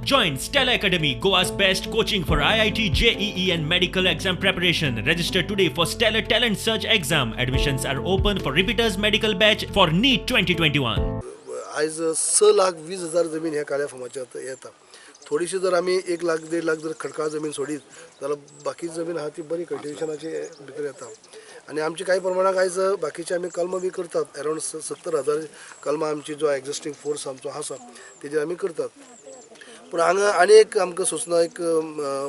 Join Stellar Academy, Goa's best coaching for IIT, JEE, and medical exam preparation. Register today for Stellar Talent Search exam. Admissions are open for repeaters medical batch for NEET 2021. आयज 6,20,000 जमीन ह्या काल्या फार्माच्या येता. थोडीशी जर आमी 1 लाख, 1.5 लाख जर खडकाळ जमीन सोडीत जाल्यार बाकी जमीन आहा ती बरी कल्टिवेशनाची भितर येता. आनी आमची कांय प्रमाणाक आयज बाकीचे आमी कलमां बी करतात. अरावंड 70,000 कलमां आमची जो एग्जिस्टींग फोर्स आमचो आसा तेजेर आमी करतात. पूण हांगा आनी एक आमकां सुचना एक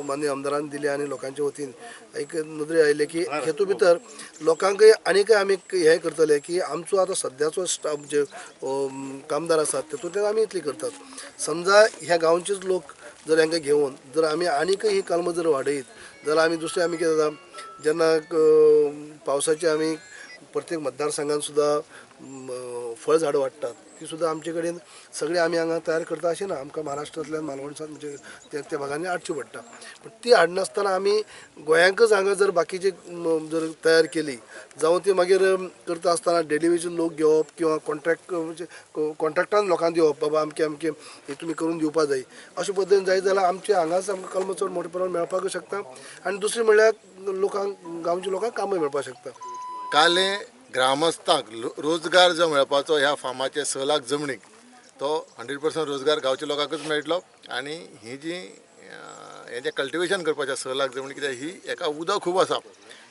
माननीय आमदारान दिली आनी लोकांच्या वतीन एक नदरे आयले की हेतू भितर लोकांकय आनीकय आमी हें करतले की आमचो आतां सद्याचो स्टाफ जे कामदार आसात तेतूंतल्यान आमी इतली करतात. समजा ह्या गांवचेच लोक जर हांकां घेवन जर आमी आनीकय ही कलमां जर वाडयत जाल्यार आमी दुसरें आमी कितें जाता, जेन्ना पावसाचे आमी प्रत्येक मतदारसंघान सुद्दां फळ झाडां वाडटात, ती सुद्दां आमचे कडेन सगळीं आमी हांगा तयार करता अशें ना. आमकां महाराष्ट्रांतल्यान, मालवणसान, म्हणजे त्या त्या भागांनी हाडची पडटा. पूण ती हाडनासतना आमी गोंयांकच हांगा जर बाकीचे जर तयार केली जावं ती मागीर करता आसतना डेली वेजीस लोक घेवप किंवा कॉन्ट्रॅक्ट, म्हणजे कॉन्ट्रॅक्टान लोकांक दिवप, बाबा अमकें अमकें हें तुमी करून दिवपा जाय, अशे पद्दतीन जायत जाल्यार आमचे हांगाच आमकां कलमां चड मोठ्या प्रमाणात मेळपाक शकता आनी दुसरें म्हणल्यार लोकांक, गांवच्या लोकांक कामां मेळपाक शकता. काले ग्रामस्थांक रोजगार जो मेळपाचो ह्या फार्माचे 6 लाख जमनीक, तो 100% रोजगार गांवच्या लोकांकूच मेळटलो. आनी ही जी हें जें कल्टिवेशन करपाचें 6 लाख जमनी, कित्याक ही एका उदक खूब आसा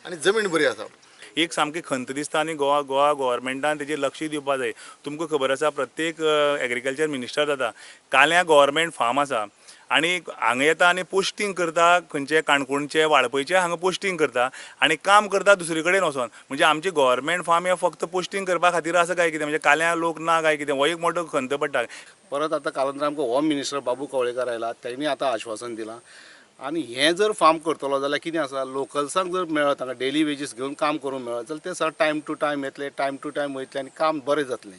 आनी जमीन बरी आसा. एक सामकी खंत दिसता आनी गोवा गोवा गोवोरमेंटान तेजेर लक्ष दिवपा जाय. तुमकां खबर आसा, प्रत्येक एग्रीकल्चर मिनिस्टर जाता. काल्यां गोवोरमेंट फार्म आसा आनी हांगा येता आनी पोस्टींग करता. खंयचे काणकोणचे, वाळपयचे हांगा पोस्टींग करता आनी काम करता दुसरे कडेन वचोन. म्हणजे आमचे गोवोरमेंट फार्म हे फक्त पोस्टींग करपा खातीर आसा काय कितें? म्हणजे काल्यां लोक ना काय कितें? हो एक मोठो खंत पडटा. परत आतां कालंदर आमकां होम मिनिस्टर बाबू कवळेकार आयला, तेणी आतां आश्वासन दिलां. आनी हें जर फार्म करतलो जाल्यार कितें आसा, लोकल्सांक जर मेळत हांगा डेली वेजीस घेवन काम करूंक मेळत जाल्यार ते सगळे टायम टू टायम येतले, टायम टू टायम वयतले आनी काम बरें जातलें.